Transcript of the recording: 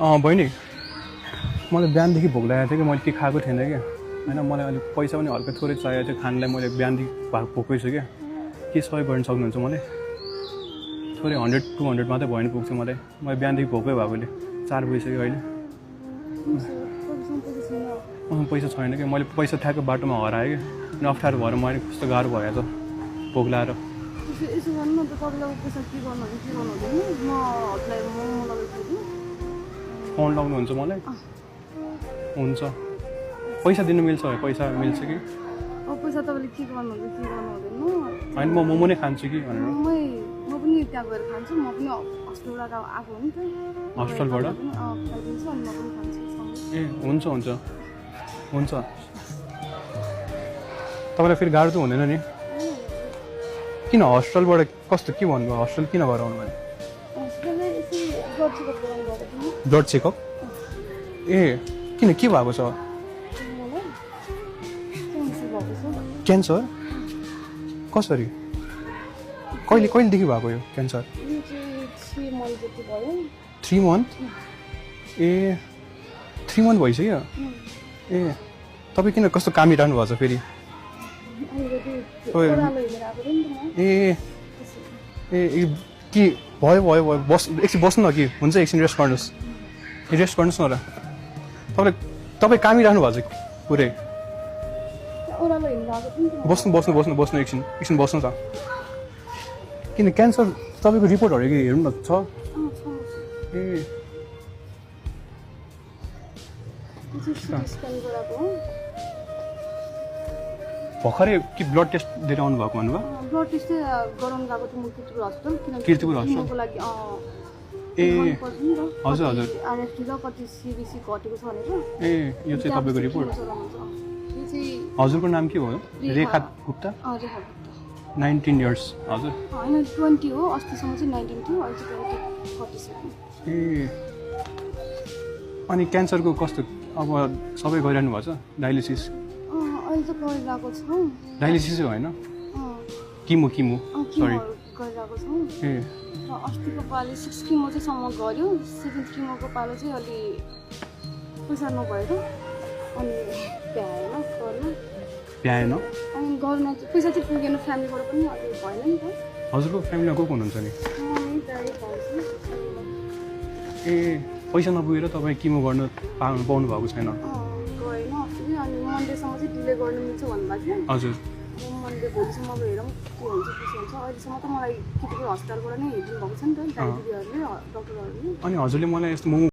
बहिनी मलाई बिहानदेखि भोक लागेको थियो कि मैले के खाएको थिएन क्या होइन मलाई अलिक पैसा पनि हल्का थोरै चाहिएको थियो खानलाई मैले बिहानदेखि भोकै छु क्या के सहयोग गर्न सक्नुहुन्छ मलाई थोरै 100-200 मात्रै भयो भने पुग्छ मलाई बिहानदेखि भोकै भएकोले 4 बजिसक्यो अहिले पैसा छैन क्या मैले पैसा ठ्याक्क बाटोमा हराएँ क्या अनि अप्ठ्यारो भएर मैले कस्तो गाह्रो भयो त भोक लाएर यसो गर्नु न त तपाईँलाई पैसा के गर्नु हुँदैन म हटलाई मोमो लगाइदिन्छु फोन लाउनुहुन्छ मलाई हुन्छ पैसा दिनु मिल्छ है पैसा मिल्छ कि अब पैसा तपाईँले के गर्नुहुन्छ के गर्नु हुँदैन होइन म मोमो नै खान्छु कि भनेर म पनि त्यहाँ गएर खान्छु म पनि हस्पिटलबाट आएको हो नि त हस्पिटलबाट खाइदिन्छु अनि म पनि खान्छु ए हुन्छ हुन्छ हुन्छ तपाईँलाई फेरि गाह्रो त हुँदैन नि किन हस्पिटलबाट कस्तो के भन्नुभयो हस्पिटल किन गएर आउनु भयो ब्लड चेकअप ए किन के भएको छ क्यान्सर कसरी कहिलेदेखि भएको यो क्यान्सर 3 मन्थ ए 3 मन्थ भइसक्यो ए तपाईँ किन कस्तो कामिरहनु भएको छ फेरि ए ए कि भयो एकछिन बस्नु न कि हुन्छ एकछिन रेस्ट गर्नुहोस् न र तपाईँ कामिरहनु भएको छ पुरै बस्नु एकछिन बस्नु त किन क्यान्सर तपाईँको रिपोर्टहरू हेर्नु न छ ए भर्खरै के ब्लड टेस्ट लिएर आउनु भएको भन्नुभयो ब्लड टेस्ट गराउनु गएको थियो म कीर्तिपुर हस्पिटल ए हजुर आरएफटी र कति सिबिसी घटेको छ भनेर ए यो चाहिँ तपाईँको रिपोर्ट हजुरको नाम के भयो रेखा गुप्ता 19 इयर्स हजुर होइन 20 हो अस्तिसम्म चाहिँ 19 थियो अहिले चाहिँ 47 ए अनि क्यान्सरको कस्तो अब सबै गरिरहनु भएको छ डायलिसिस अहिले त गरिरहेको छौँ डायलिसिस होइन किमो सरी गरिरहेको छौँ ए अस्तिको पालि 6 किमो चाहिँ सम्म गऱ्यो 7 किमोको पालो चाहिँ अलि पैसा नभएर अनि भ्याएन अनि गर्न पैसा चाहिँ पुगेन फ्यामिलीबाट पनि अलि भएन नि त हजुरको फ्यामिलीमा को हुनुहुन्छ नि ए पैसा नपुगेर तपाईँ किमो गर्न पाउनु भएको छैन गएन अनि मन्डेसम्म चाहिँ डिले गर्नु मिल्छ भन्नुभएको थियो हजुर मन्डे भोलिसम्म अब हेरौँ के हुन्छ कसो हुन्छ अहिलेसम्म त मलाई केटीको हस्पिटलबाट नै हेरिदिनु भएको छ नि त डाक्टरहरूले अनि हजुरले मलाई यस्तो मोमो